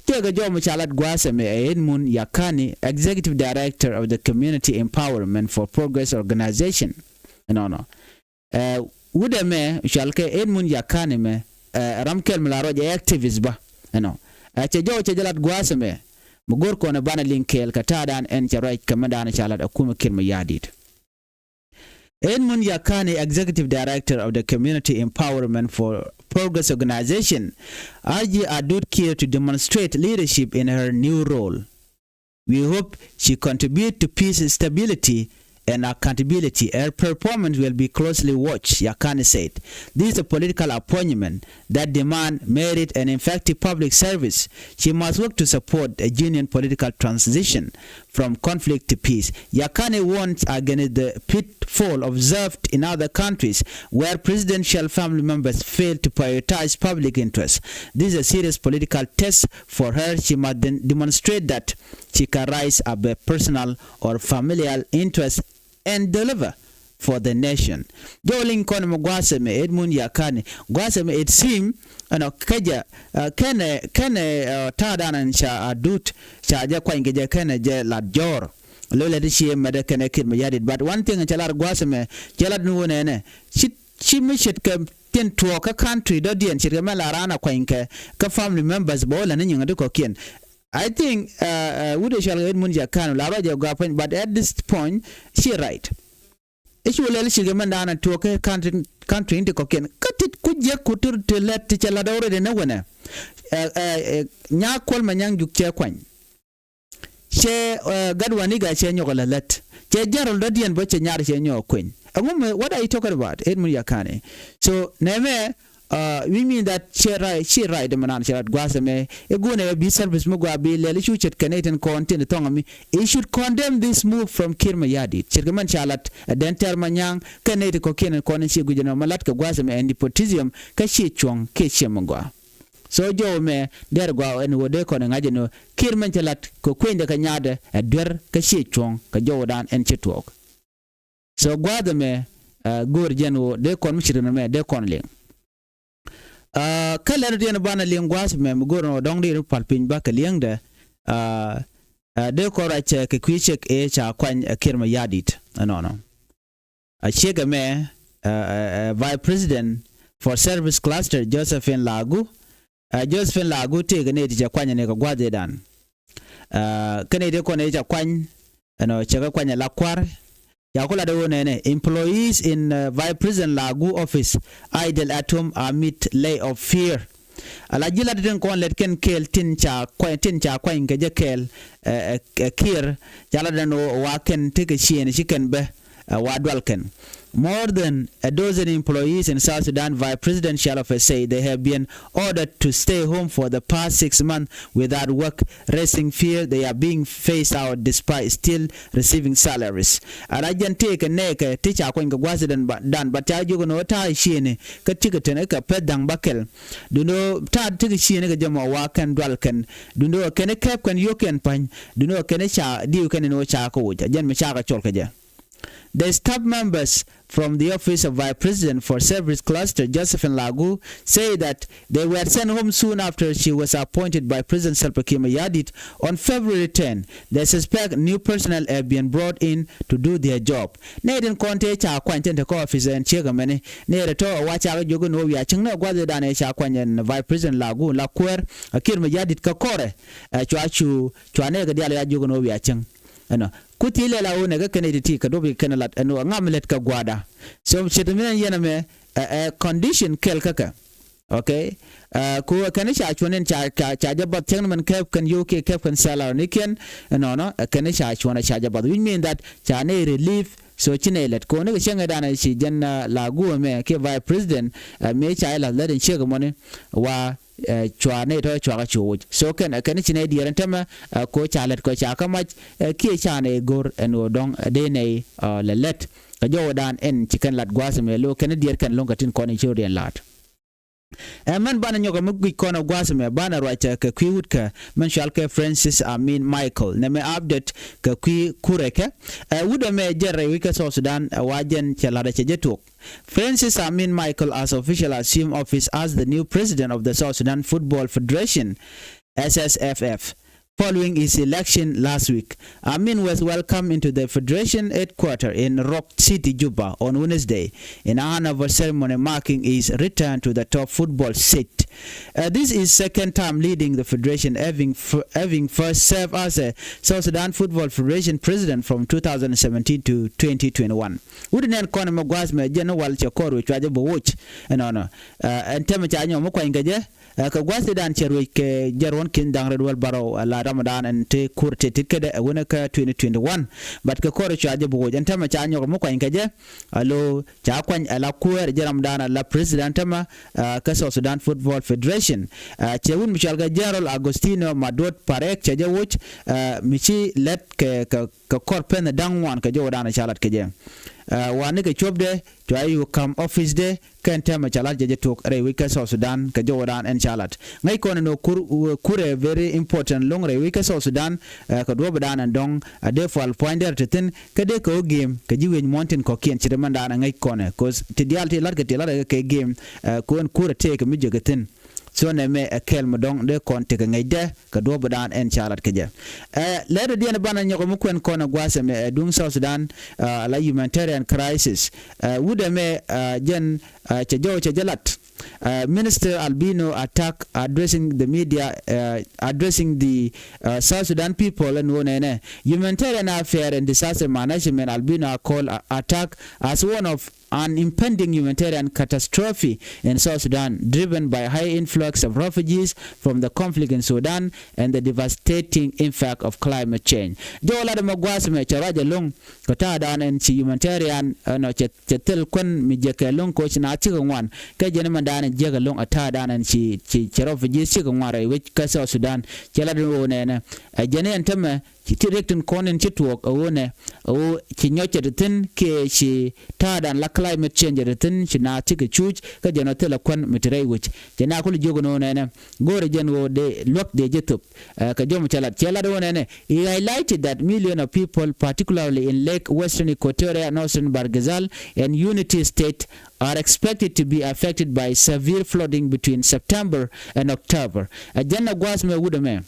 Tëëkɛ jɔw mi ca lat gua̱a̱th ɛmɛ ɛ Edmund Yakani, Executive Director of the Community Empowerment for Progress Organization. Ɛnɔnɔ. Ɛ, wut ɛmɛ cual kɛ Edmund Yakani mɛ, ɛ, ram kɛl mi la ruac ɛ activist bä. Ɛnɔ. Ɛ, cɛ jɔw cɛ jɛ lat gua̱a̱th ɛmɛ. Mi go̱r kɔn ɛ banɛ liŋ kɛɛl kɛ ta̱a̱dan ɛn cɛ ruac kɛ mi da̱a̱n ca lat ɛ kumɛ Kiir Mayardit. Edmund Yakani, Executive Director of the Community Empowerment for Progress Organization, urged Adut Kiir to demonstrate leadership in her new role. We hope she contribute to peace, stability, and accountability. Her performance will be closely watched, Yakani said. This is a political appointment that demand merit and effective public service. She must work to support a genuine political transition from conflict to peace. Yakani warns against the pitfall observed in other countries where presidential family members fail to prioritize public interests. This is a serious political test for her. She must then demonstrate that she can rise above personal or familial interests and deliver for the nation. Jɔw liŋ kɔn mɛ gua̱a̱th ɛmɛ Edmund Yakani. Gua̱a̱th ɛmɛ it seem, ɛnɔ, kɛ jɛ, uh, kɛnɛ, kɛnɛ, uh, ta̱a̱dan ɛn ca Adut ca jɛ kuany kɛ jɛ kɛnɛ jɛ lat jɔɔr. Lo̱lɛ ti cië mɛtdɛ kɛnɛ Kiir Mayardit. But one thing cɛ lat gua̱a̱th ɛmɛ, cɛ lat ni wä nɛnɛ. Ci, ci mi ce̱tkɛ tin tuɔɔk kä country dɔ̱diɛn ce̱tkɛ mɛ la raan a kuany kɛ, kä family members bä wä lɛ ni nyiŋä ti kɔ̱kiɛn. I think, uh, uh, wut ɛ cual kɛ Edmund Yakani la ruac ɛ gɔaa puɔ̱ny, but at this point, ci right. I̱ cu lɛl cikɛ mɛn da̱a̱n a tuɔɔk kä country, country in ti kɔ̱kiɛn. Kä tit ku jiäk ku tir ti lɛt ti cɛ lat already ni wänɛ. Ɛ, ɛ, ɛ, Nyak Kuɔl Manyaŋ Juuk cɛ kuany. Cɛ gat waniga cɛ nyɔk la lät. Cɛ jɛn rol dɔ̱diɛn bä cɛ nyar cɛ nyɔk kueny. Ɛŋu mi, what are you talking about? Ɛ mun yakani. So nɛmɛ, uh, we mean that cɛ right, cɛ right dɛ mɛ nan cɛ lat gua̱a̱th ɛmɛ. Ɛ gunɛ bi service mi gua bi lɛl i̱ cu ce̱tkɛ nɛy tin kɔn tin thɔŋ mi. He should condemn this move from Kiir Mayardit. Ce̱tkɛ mɛn ca lat ɛ dɛn tɛr ma nyaŋ kɛ nɛy ti kɔ̱kiɛn kɔn in ci guic ɛn ɔ ma lat kɛ gua̱a̱th ɛmɛ ɛ nepotism kä ci cuɔ̱ŋ kiɛ ciɛ mi gua. So jɔw mɛ dɛr gua ɛn ɣöö dee kɔn ɛ ŋa̱c ɛn ɣöö Kiir mɛn cɛ lat kɛ kuenydɛ kɛ nyaatdɛ ɛ duer kä ci cuɔ̱ŋ kɛ jɔwdan ɛn ci tuɔɔk. So gua̱a̱th ɛmɛ, uh, go̱o̱r jɛn ɣöö dee kɔn mi ci rin ɛmɛ dee kɔn liŋ. Uh, kä lɛn rot yɛn banɛ liŋ gua̱a̱th ɛmɛ mi go̱o̱r ɛn ɣöö dɔ̱ŋ dee ri pal piny bakɛ liŋdɛ, uh, uh, dee kɔn ruac, uh, kɛ kui̱ ciek ëë ca kuany, uh, Kiir Mayardit ɛnɔnɔ. A ciek ɛmɛ, uh, uh, uh, Vice President for Service Cluster Josephine Lagu. Uh, Josephine Lagu tëëkɛ nɛy ti cɛ kuany ni kɛ gua̱a̱th ëëdan. Uh, kä nɛy ti kɔn ëë cɛ kuany ɛnɔ cɛ kɛ kuany ɛ la kua̱r. Ca ku lat ɛ ɣöö nɛnɛ employees in, uh, Vice President Lagu office idle at home amid lay of fear. Ala ji̱ lat tin kɔn lɛt kɛn kɛɛl tin ca kuany, tin ca kuany kɛ jɛ kɛɛl, ɛ, ɛ, ɛ Kiir. Ca lat ɛn ɣöö wa kɛn tekɛ ciëëni ci kɛn bɛ, ɛ, wa dual kɛn. More than a dozen employees in South Sudan Vice Presidential Office say they have been ordered to stay home for the past six months without work, raising fear they are being phased out despite still receiving salaries. Ara jɛn tëëkɛ nɛɛkɛ ti ca kuany kɛ gua̱a̱th dan ba, dan ba ca jiök ɛn ɣöö ta̱a̱ ciëëni kä tikɛ tɛn kɛ pɛth da̱ŋ ba kɛl. Duundɛ ɣöö ta̱a̱ tikɛ ciëëni kɛ jɛ mɔ wa kɛn dual kɛn. Duundɛ ɣöö kɛn kɛp kɛn yio̱k kɛn pa̱ny. Duundɛ ɣöö kɛn ca diw kɛn ɛn ɣöö ca kɛ woc. A jɛn mi ca kɛ cɔl kɛ jɛ. The staff members from the Office of Vice President for Service Cluster, Josephine Lagu, say that they were sent home soon after she was appointed by President Salva Kiir Mayardit on February ten. They suspect new personnel have been brought in to do their job. Nɛy tin kɔn tëë ca kuany tin te kä office ɛn ciek ɛmɛni. Nɛy rɛ tɔ̱ wa ca kɛ jiök ɛn ɣöö wiaa cieŋ ni gua̱th ëëdan ëë ca kuany ɛn Vice President Lagu la kuäär. A Kiir Mayardit kä kɔrɛ, ɛ, cua cu, cua nɛy kɛ diaal ya jiök ɛn ɣöö wiaa cieŋ. Ɛnɔ. Ku thil lɛl a ɣöö nɛ kä kɛn ɛ ti̱ti̱ kɛ duɔ̱p kɛ kɛn ɛ lat ɛn ɣöö ŋam lät kɛ gua̱a̱da. So ce̱t mi nɛn yɛn ɛmɛ, ɛ, ɛ, condition kɛl kä kɛ. Okay. Ɛ, ku ɛ kɛn ca cuɔ̱n in ca, ca, ca jɛ bath cäŋ ni mɛn kɛp kɛn yio̱w kiɛ kɛp kɛn salary ni kiɛn. Ɛnɔnɔ ɛ kɛn ca cuɔ̱n ɛ ca jɛ bath, which mean that ca nɛy relief. So ci nɛy lät kɛ ɣöö ni kɛ cäŋ ɛ danɛ ci jɛn, ɛ, Lagu ɛmɛ kiɛ Vice President, ɛ, mëë ca jɛ lath lät in ciek ɛmɔni wa, ɛ, cua nɛy tɔ̱ cua kä cu woc. So kɛn, kɛn ci nɛy diɛɛr ɛn tämɛ, ɛ, ko ca lät kɔ ca kä mac, ɛ, kiɛ ca nɛy go̱r ɛn ɣöö dɔ̱ŋ, ɛ, dee nɛy, ɛ, lɛ lät kɛ jɔwdan ɛn ci kɛn lat gua̱a̱th ɛmɛ lo̱k kɛn diɛɛr kɛn lo̱ŋ kɛ tin kɔn in ci rot yɛn la̱a̱t. Ɛ mɛn banɛ nyɔkɛ mi guic kɔn ɛ gua̱a̱th ɛmɛ banɛ ruac kɛ kui̱ wut kɛ mɛn cual kɛ Francis Amin Michael nɛ mɛ update kɛ kui̱ kurɛ kɛ. Ɛ wut ɛmɛ jɛn rɛy wi̱c kɛ South Sudan, ɛ wa jɛn cɛ la̱t ɛ cɛ jɛ tuɔk. Francis Amin Michael has officially assumed office as the new president of the South Sudan Football Federation, S S F F, following his election last week. Amin was welcomed into the federation headquarters in Rock City, Juba, on Wednesday, in an anniversary ceremony marking his return to the top football seat. Uh, this is second time leading the federation, having, f- having first served as a South Sudan Football Federation president from two thousand seventeen to twenty twenty-one. Wut nɛn kɔn mɛ gua̱a̱th mɛ jɛn wal cɛ kɔr wi̱i̱ cua jɛ bɛ woc. Ɛnɔnɔ. Ɛn tɛmɛ ca nyɔk mi kuany kɛ jɛ. Ɛ kɛ gua̱a̱th idan cɛ ruec kɛ jɛ ruɔ̱n ki̱n da̱ŋ rɛt wäl bärɔw, ɛ la ramdan ɛn te kur te tit kädɛ ɛ wänä kä twenty twenty-one. But kɛ kɔr cua jɛ bɛ woc ɛn tɛmɛ ca nyɔk mi kuany kɛ jɛ. Alo ca kuany ɛ la kuäär jɛ ramdan ɛ la president tɛmɛ, ɛ, kä South Sudan Football Federation. Ɛ cɛ wut mi cɔal kɛ General Agostino Maduot Parek cɛ jɛ woc, ɛ, mi ci lɛt kɛ, kɛ kɛ kɔr pɛn da̱ŋ ŋuan kɛ jɔwdan ca lat kɛ jɛ. Ɛ, wani kɛ cuɔpdɛ cua yu kam office dɛ kɛn tɛmɛ ca lat jɛ jɛ tuɔk rɛy wi̱c kɛ South Sudan kɛ jɔwdan ɛn ca lat. Ŋäc kɔn ɛn ɔ kur, kurɛ very important loŋ rɛy wi̱c kɛ South Sudan, ɛ, kɛ duɔpdan ɛn dɔŋ a dee pual puany dɛr te thi̱n kä dee kɛ ɔ game kɛ ji̱ wi̱c muɔ̱n tin kɔ̱kiɛn ci rɛmɛndan ɛ ŋäc kɔn ɛ. 'Cause ti diaal ti lat kɛ ti lat ɛ kɛ game, ɛ, kɛ ɣän kurɛ tëëk kɛ mi jɛ kɛ thi̱n. So nɛmɛ ɛ kɛl mi dɔ̱ŋ dee kɔn tekɛ ŋäcdɛ kɛ duɔ̱pdan ɛn ca lat kɛ jɛ. Ɛ lɛr diɛn banɛ nyɔk mi kuɛn kɔn ɛ gua̱a̱th ɛmɛ ɛ duŋ South Sudan, ɛ la humanitarian crisis. Ɛ wut ɛmɛ, ɛ jɛn, ɛ cɛ jɔw cɛ jɛ lat. Uh, Minister Albino Attack addressing the media, uh, addressing the uh, South Sudan people, ɛn ɣöö nɛnɛ humanitarian affair and disaster management, Albino Attack, as one of an impending humanitarian catastrophe in South Sudan, driven by high influx of refugees from the conflict in Sudan and the devastating impact of climate change. Jɔw lat ɛmɛ gua̱a̱th ɛmɛ cɛ ruac ɛlɔ̱ŋ kɛ ta̱a̱dan ɛn ci humanitarian ɛnɔ cɛ cɛ thil kuän mi jɛ kɛ lo̱ŋ koc na cikɛ ŋuan. Kɛ jɛn mɛn da̱a̱n jiäk ɛlɔ̱ŋ ɛ ta̱a̱ da̱a̱n ɛn ci ci cɛ refugees cikɛ ŋuan rɛy wec kä South Sudan. Cɛ lat ɛn ɣöö nɛnɛ ɛ jɛn ɛn tämɛ ci ti riɛk tin kɔn in ci tuɔɔk ɛ ɣöö nɛ ɛ ɣöö ci nyɔc cɛ ti thi̱n kiɛ ci ta̱a̱ da̱a̱n la climate change cɛ ti thi̱n ci na cikɛ cuuc. Kä jɛn ɔ thilɛ kuän mi ti rɛy wec cɛ na kul jiök ɛn ɣöö nɛnɛ go̱o̱rɛ jɛn ɣöö dee luäk dee jɛ thop. Ɛ kɛ jɔm cɛ lat cɛ lat ɣöö nɛnɛ, he highlighted that million of people, particularly in Lake Western Equatoria, Northern Bahr el Ghazal and Unity State, are expected to be affected by severe flooding between September and October. Ɛ jɛn ɛ gua̱a̱th mɛ wut ɛmɛ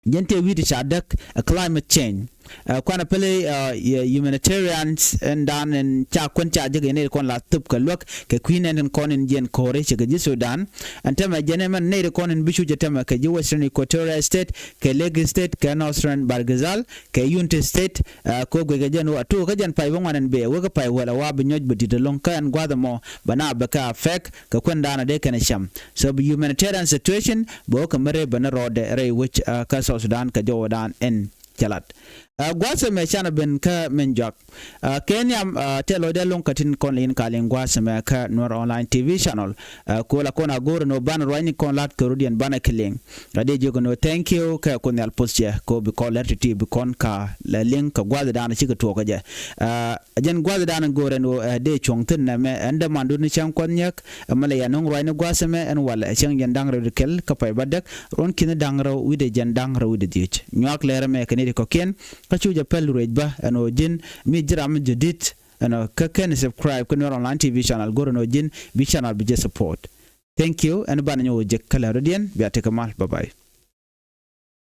jɛn tëë wi̱i̱ ti ca däk ɛ climate change. Ɛ kuanɛ pele ɛ humanitarians ɛn dan ɛn ca kuän ca jek yɛn nɛy ti kɔn la thop kɛ luäk kɛ kui̱ nɛn tin kɔn in jiɛn ko̱ri cɛ kɛ ji̱ Sudan. Ɛn tämɛ jɛn ɛmɛn nɛy ti kɔn in bi cu jɛ tämɛ kɛ ji̱ Western Equatoria State, kɛ Lake State, kɛ Northern Bahr el Ghazal, kɛ Unity State. Ɛ kɛ guic kɛ jɛn wä a tukä jɛn pay bä ŋuan in bee wek pay wɛl a wa bi nyɔc bä di̱t ɛlɔ̱ŋ kä ɛn gua̱th ɛmɔ bä na bɛ kɛ affect kɛ kuän dan a dee kɛn cam. So bi humanitarian situation bä wä kɛ mɛ ree bä ni rɔɔdɛ rɛy wec kä South Sudan kɛ jɔwä dan in cɛ lat. Ɛ gua̱th ɛmɛ canɛ ben kä min juak. Ɛ kɛ nhiam ɛ tɛl lɔcdɛ lo̱ŋ kä tin kɔn li̱n ka liŋ gua̱th ɛmɛ kä Nuer Online T V channel. Ɛ ko̱o̱l a kɔn a go̱o̱r ɛn ɣöö banɛ ruacni kɔn la̱t kɛ rut yɛn banɛ kɛ liŋ. Ɛ dee jiök ɛn ɣöö thank you kɛ kun nhial poth cɛ kɛ ɣöö bi kɔn lɛr ti̱ti̱ bi kɔn ka lɛ liŋ kɛ gua̱th dan cikɛ tuɔɔk kä jɛ. Ɛ jɛn gua̱th dan go̱o̱r ɛn ɣöö ɛ dee cuɔ̱ŋ thi̱n nɛmɛ ɛn dämandun ni cäŋ kuɔth nyäk. Ɛ mɛ lɛ yɛn nuŋ ruacni gua̱th ɛmɛ ɛn walɛ ɛ cäŋ yɛn da̱ŋ rɛw di kɛl kä pay bädäk ruɔ̱n ki̱n da̱ŋ rɛw wi̱cdɛ jiɛn da̱ŋ rɛw wi̱cdɛ dhiec. Nyuak lɛr ɛmɛ kɛ ni ti kɔ̱kiɛn kä cu jɛ päl ruëëc bä ɛn ɣöö ji̱n mi ji̱ ram mi jɛ di̱t ɛn ɣöö kä kɛn subscribe kä Nuer Online T V channel go̱r ɛn ɣöö ji̱n bi channel bi jɛ support. Thank you ɛn banɛ nyɛ ɣöö jek kä lɛr rɔ̱diɛn bia tekɛ mal. Bye bye.